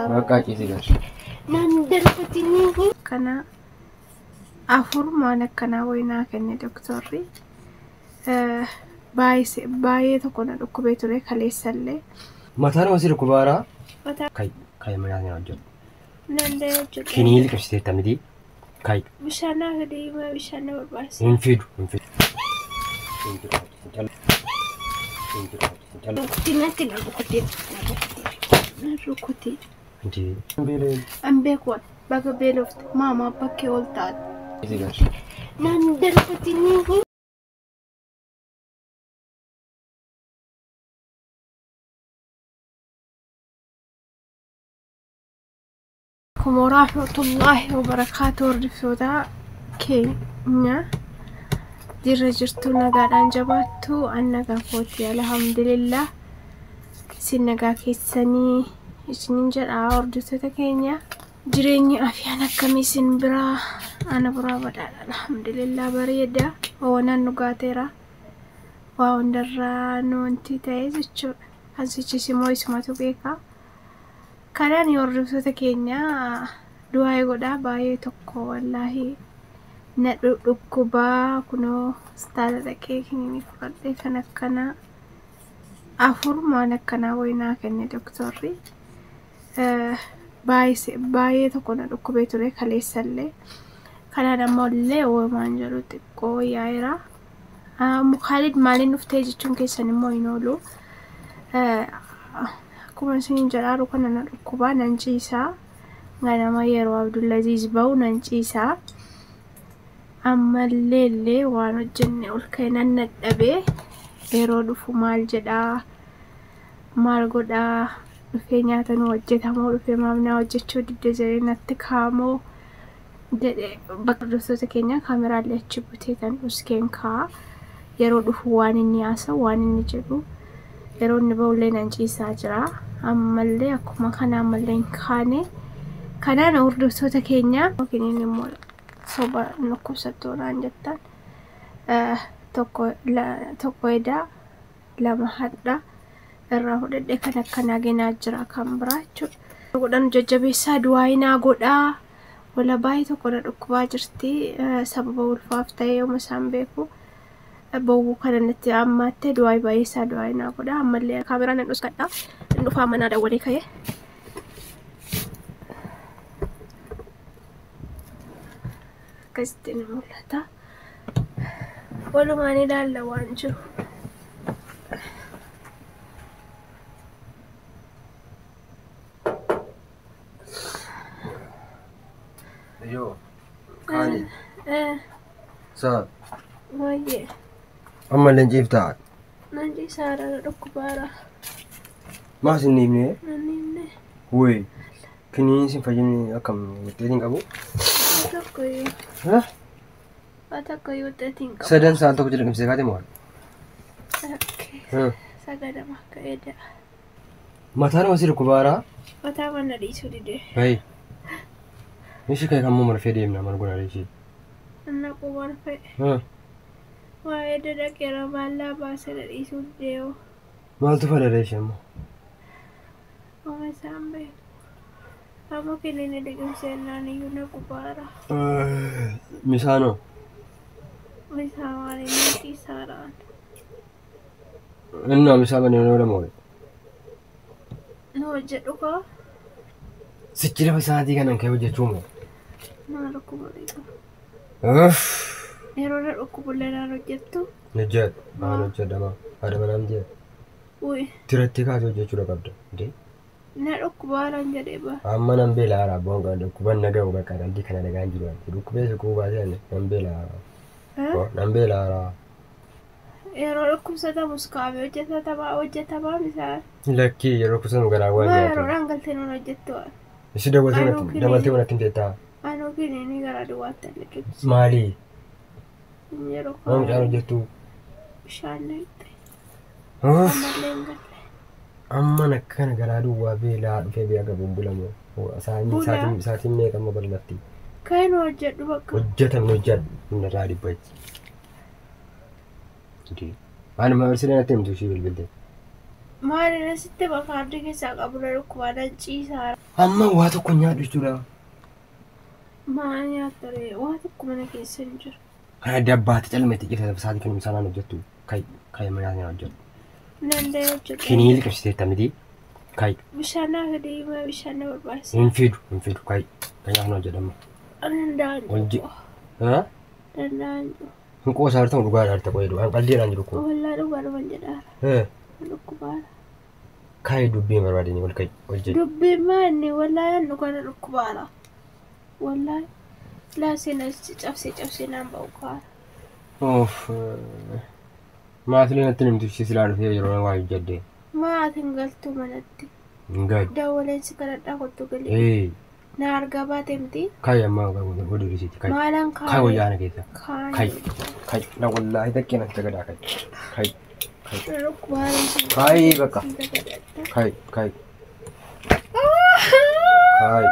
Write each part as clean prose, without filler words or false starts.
Bakka ciisii galchi. Nan darbatini. Kana afur maal akkanaa wayinaa kenne doktorri. Baay'ee tokko na dhukkubee ture kaleessallee. Mataan hoosii dhukkubaaraa. Mataa Kai kai mana nyaata hojjedhu. nan dayoo hojjedhu. Kinii liqimsiteetta miti. Kai Bishaan naa fidee bishaan na barbaachisa. hin fidu hin fidu. Hin fidu. Hin fidu. Hin fidu. Natti na rukutee na rukutee na rukutee. Inti. Beelee. An beeku baga beelofte maamaa bakkee ol taate. Ciisii galchi. Nan darbatini. Alaikum warahmatullahi wabarakaatu hordoftoota keenya dirra jirtu nagaadhaan jabaattu an nagaa kooti alhamdulillah isin nagaa keessanii isinin jedha hordoftoota keenya jireenyi afyaan akkamii isin biraa ana biraa badhaadha alhamdulillah bareeda hoonaan dhugaateera waa hundarraa nu wanti ta'e jechuudha kan sichis immoo isumatu beeka. Kanaan hordoftoota keenya du'aa godhaa baay'ee tokko wallaahi na dhukkubaa kunoo istaala dhaqee kiniinii fudhadhee kan akkanaa afur maal akkanaa wayinaa kenne doktorri. Baay'ee tokko na dhukkubee ture kaleessallee. Kanaan ammoo illee waan jedhu xiqqoo yaa'eera. Mukaalid maaliin dhuftee jechuun keessan immoo hin oolu. Akkuma isin jedhaa kana na dhukkubaa nan ciisaa. Ganama yeroo Abdullaziz bahu nan ciisaa. Ammallee illee waan hojjenne ol ka'e nan dadhabee yeroo dhufu maal jedhaa maal godhaa dhufee nyaata nu hojjetamoo dhufee maamnaa hojjechuu didde jedhee natti kaamoo jedhee bakka hordoftoota keenya kaameraallee achi butee kan uskeen kaa'a. Yeroo dhufu waan inni haasa'u waan inni jedhu yeroo inni bahullee nan ciisaa jira. Ammallee akkuma kana ammallee hin kaane. Kanaan hordoftoota keenya yookiin immoo soba dhukkubsattoodhaan jettan tokko edaa lama hadha irraa fudhadhee kan akkanaa genaa jira kan biraa jechuudha. Godhan jajjabeessaa du'aayinaa godhaa. Wala baay'ee tokko na dhukkubaa jirti sababa ulfaaf ta'ee yooma isaan beeku. Bowwuu kana natti ammaattee du'aa baay'eessaa du'aayinaa godhaa. Ammallee kaameraa nan dhuskadha. Dhufaa manaa dawwalee ka'ee. Akkasitti ni mul'ata. Walumaan ilaalla waan jiru. Yoo. Kaani. Saa. Baay'ee. Ammallee ciiftaa. Nan ciisaara na dhukkubaara. Maas hin dhiibne. Nan dhiibne. Wuyi. Kiniin sin fayyadne akkam wuxeetiin qabu. Tokko iyyuu. Ha? Waa tokko iyyuu wuxeetiin qabu. Sadan sa'aan tokko jedhamsee kaate moo? Okay. Sagadama akka edaa. Mataan hoosii dhukkubaaraa. Mataa mana dhiisuu dide. Bayi. Ishii kan kammoo marfee deemna maal godhaa ishii. Anna quba marfee. Waa'ee dadhaqeera maallaa baasee na dhiisuu dide yoo. Maaltu fadada ishee immoo? Oma isaan beeku. Amma kiniini liqimseenaan iyyuu na qubaara. Misaanoo. Misaa maaliin na ciisaaraan. Innaa misaa banneen oolamoo. Nu hojjedhu kaa. Sichi lafa sa'aatii kanan ka'e hojjechuu moo? Na dhukkuba dhiiga. Yeroo na dhukkubullee naan hojjettu. Hojjedhu. Maal hojjedhama? Haadha manaa miti. Uy. Tiratti kaatee hojjechuudha qabda. Na dhukkubaaraan jedhee ba. Amma nan beelaa abboon kan dhukkuban na ga'u bakka daldii kana dhagaan jiru. Dhukkubee si kuubaa jedhan nan beelaa. Nan beelaa. Yeroo dhukkubsatamus kaa'amee hojjetamaa hojjetamaa misaan. Lakkii yeroo dhukkubsatamu garaa waan Maa nyaatu. yeroodhaan galtee nuun hojjettu waan. Isi dabaltee wanatti hin teettaa. Anuu kiniinii garaa duwwaatti liqimsa. Maali? Yeroo Maa mucaan hojjettu? Bishaan na hitte. Ammallee hin galle. Amman akkana garaa duwwaa beelaa dhufee biyya gabuun bulamu. Sa'aatiin meeqa amma bal'atti? Kan nu hojjedhu bakka. Hojjetamne hojjedhu. Humna irraa dhibbachi. Ani maal siree natti himtu ishii bilbilte? Maali sitti kaardii keessaa qabu na dhukkubaa nan ciisaara. Amma waa tokko nyaadhu jechuudha. Maal nyaatta ree? Waa tokko mana keessa hin jiru. Kana dabbaatti calmetti cifta sa'aatii kan sanaan hojjettu. Kai kai mana nyaata hojjettu. Danda'ee hojjetu. Kinii liqimsiteetta miti. Kai. Bishaan naa fidee bishaan na barbaachisa. Hin fidu hin fidu kai. Kan nyaata hojjedhamu. Danda'an jiru. Haa? Danda'an jiru. Hin qoosaa jirtu dhugaa jirta qoyee dhugaa qalleedhaan jiru koo. Wallaa dhugaa dhugan jedhaara. Hee. Dhukkubaara. Kai dubbiin barbaadanii ol kai ol jedhi. Dubbiin maanni wallaa dhugaa na dhukkubaara. Wallaa laasee na cabsee cabsee naan ba'u kaara. Oof. Maatiin natti nimtu ishee silaa dhufee yeroo waa hojjedde. Maatiin galtuu manatti. Hin galu. Dawwaleen si kadhadhaa kottu galee. Ee. Na argaa baate miti. Kai amma godhu risiiti kai. Maalaan kaa'e. Kai wayyaana keessa. Kaa'e. Kai. Kai na wallaahi takkee natti gadaa kai. Kai. Kai. Dhukkubaara. Kai bakka. Kai kai. Kai.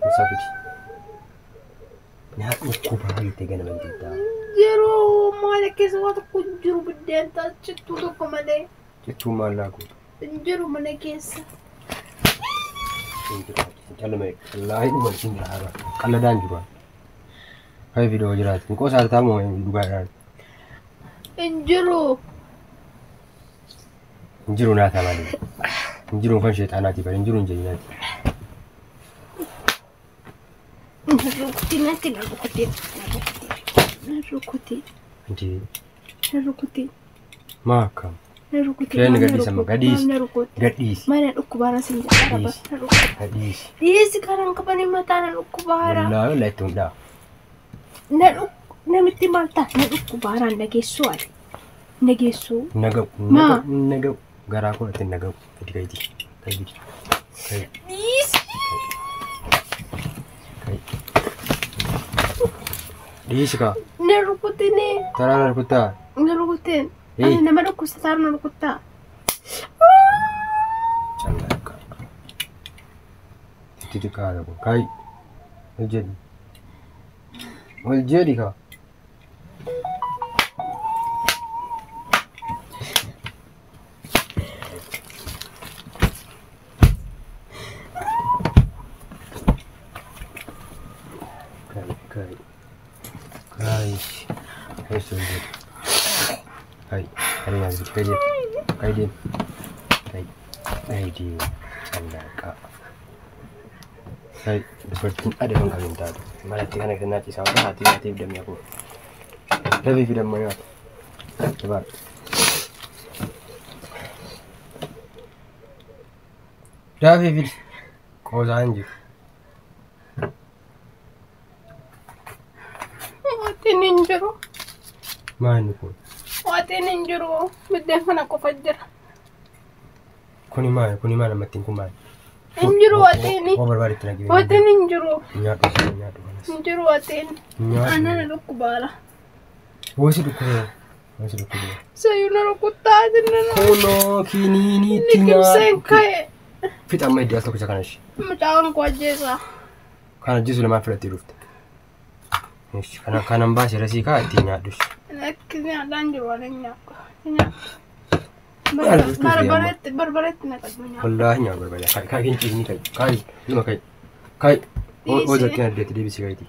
Isa fidi. Nyaata dhukkubaa jettee ganama jettee. Yeroo maal keessa waa tokko hin jiru biddeen cittuu tokko malee. Cittuu maal laaku? Hin jiru mana keessa. Calme wallaahi dhuma isin jira qalladaan jiru. Kai viidiyoo jiraati. Hin qoosaa jirtaa moo dhugaadhaan? Hin jiru. Hin jiru nyaata malee. Hin jiru kan sheexaanaati bara hin jiru hin jedhinaati. Rukutii natti na rukutii na rukutii. Inti. Na rukutii. Maa akkam? Na rukutii. Kenni gadhiisama gadhiisi. Na rukutii. Gadhiisi. Mana dhukkubaara sin jedhaa na rukutii. Gadhiisi. Dhiisi kanan qabanii mataa na dhukkubaara. Wallaahi wallaahi itti hundaa. Na namitti maal ta'a na dhukkubaaraan nageessuu ati. Nageessuu. Naga'u. Naga'u. Garaa koo itti naga'u. Fidi kayti. Kai fidi. Kai. Dhiisi. Kai. Dhiisi kaa. Na rukutini. Taraa na rukuttaa. Na rukutin. Ani nama dhukkubsataa na rukuttaa. Callaa. Itti xiqqaadha kun. Kai. Ol jedhi. Ol jedhi kaa. Kai kai. Kai. Kai sun jedhi. Kai. Kai yanzu kai dai. Kai dai. Kai. Kai dai. Callaa. Kai dubartiin adaban qabeen taatu. Manatti kana kennaa ciisaa waan haati haatiif damee koo. Dafii fi damma nyaata. Jabaadha. Dafii fidi. Qoosaa hin jiru. Waatiin hin jiru. Maal kun? Waatiin hin jiru. Biddeen kana qofa jira. Kuni maali? Kuni maali amattiin kun maali? Hin jiru waatiin. Waa barbaadetti na geesse. Waatiin hin jiru. Nyaadhu nyaadhu kanas. Hin jiru waatiin. Nyaadhu. Ana na dhukkubaara. Wasi dhukkubee. Wasi dhukkubee. Sayyuu na rukuttaa jenna. Kunoo kiniiniitti Liqimseen ka'e. Fixa amma iddoo al tokko isa kana ishee. Mucaan koo ajjeesaa. Kan ajjeesu lamaan filattee dhufte. Kana kanan baase rasii kaa ittiin nyaadhu. Akki nyaadhaan jiru waan hin nyaadhu. Barbareetti barbareetti naqadhu nyaadhu. Wallaahi nyaadhu barbaada. Kai kai hin ciisni kai. Kai luma kai. Kai. Oo zakkeen addeetti deebisi kayti.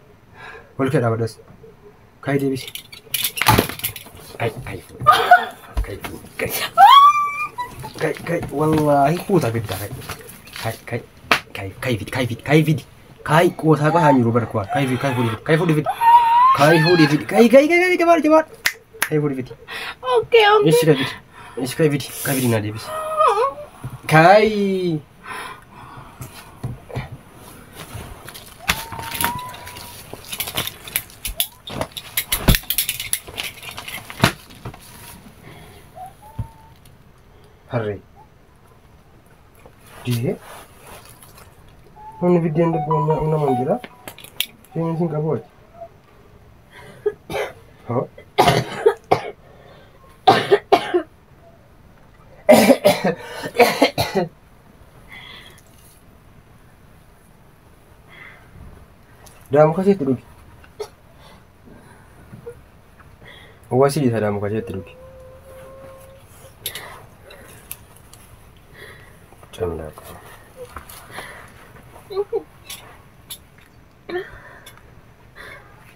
Ol kee dhaabadhas. Kai deebisi. Kai kai. Kai kai. Kai kai wallaahi kuuta bidda kai. Kai kai kai kai fidi kai fidi kai fidi. Kai qoosaa qahaan jiru bara kuwaa. Kai fidi kai fuudhi fidi kai fuudhi fidi. Kai fuudhi fidi kai kai kai kai jabaadhu jabaadhu. Kai fuudhi fidi. Okay okay. Ishi kai fidi. Ishi kai fidi kai fidi na deebisi. Kai. Harree. Dihee. Namni biddeen dhabuu namaan jira. Isheen isin qabu ati. Haa. Daamu kaseetti dhugi. Wasi dhiisa daamu kaseetti dhugi.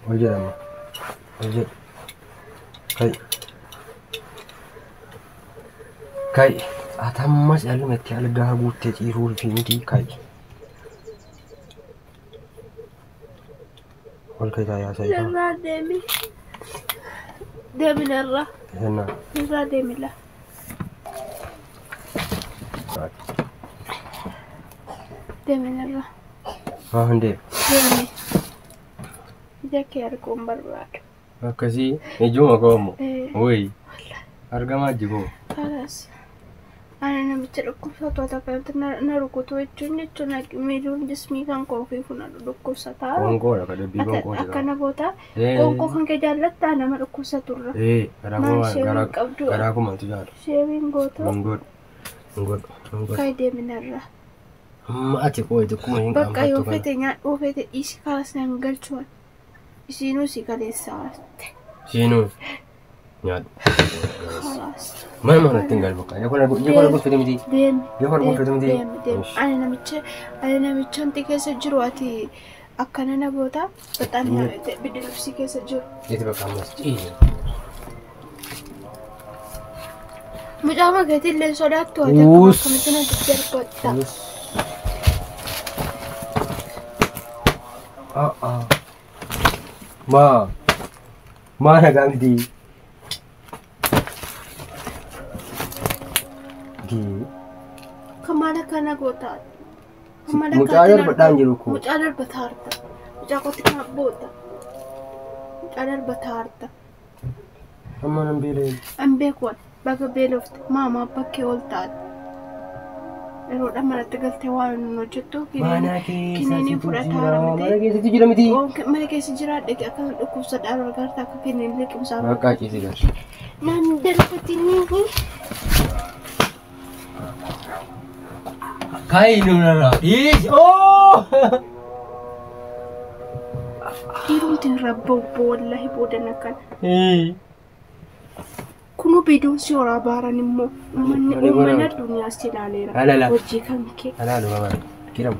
Ol jedhama. Ol jedhu. Kai. Kai. Atammas alumatti algaa guuttee ciisuu fi miti kai. Ol kai taayaa saayii. Narraa deemi. Deemi narraa. Sennaa. Narraa deemi laa. Deemi narraa. Haa hundee. Deemi. Ija kee arguu hin barbaadu. Akkasii ijuma koomu. Eh. Woyi. Argamaa jiboo. Kalas. Ani namicha dhukkubsatu akkanatti na rukutu jechuun miidhuun jismii kan koo ofii funadhu dhukkubsataa. Qoonqoodha ka dubbii qoonqooti. Akkana goota. Eh. Qoonqoo kan kee jaallattaa nama dhukkubsaturra. Ee garaa Maal koo ishee garaa hin qabdu? Garaa koo maaltu jaala? Sheebiin gootu. Hin godhu. Hin godhu. Hin godhu. Kai deemi narraa. Amma ati qooyi tokkuma hin Bakka yoo qaanfattu kana. fete nyaadhuu fete dhiisi kalas nan galchuun. Isiinuu si kaleessaa waarte. Siinuu. Nyaadhu. Kalas. Mana manatti hin galu bakka. Yoo kana goofete miti. Deemi. Yoo kana goofete miti. Deemi deemi. Ani namicha wanti keessa jiru ati akkana na goota. Baxaan bidilubsii keessa jiru. Jeeti bakka ammas ciisi. Mucaa magatii illee sodaattu ati akkuma Uus. akkamitti na darbatta. Ah ah. Maa. Maa nagaa miti. Gee. Kan maal akkana goota? Kan maal Mucaa akkanatti na darbadhaa hin jiru koo. Mucaa darbataa harta. Mucaa kootti kan boota. Mucaa darbataa harta. Amma nan beela'e. An beeku baga beelofte maamaa bakkee ol taate. Yeroodhaan manatti galtee waan nun hojjettu Mana keessa kiniinii situ fudhataa jira. Mana miti. keessatti jira miti. Mana keessa jiraadhe akka dhukkubsadhaan gargaarta akka kiniin liqimsaa. Bakka ciisi galchi. Nan darbatinii. Kai nurra. Dhiisi. Oo! Dhiirumti irra bobboo wallahi boodan akkana. Ee. Kunuu biiduun si horaa baaran immoo uummanni Ani uummanni bara- addunyaa si ilaaleera. Alala. Hojii kan kee. Alaa dhuma bara. Kiramu.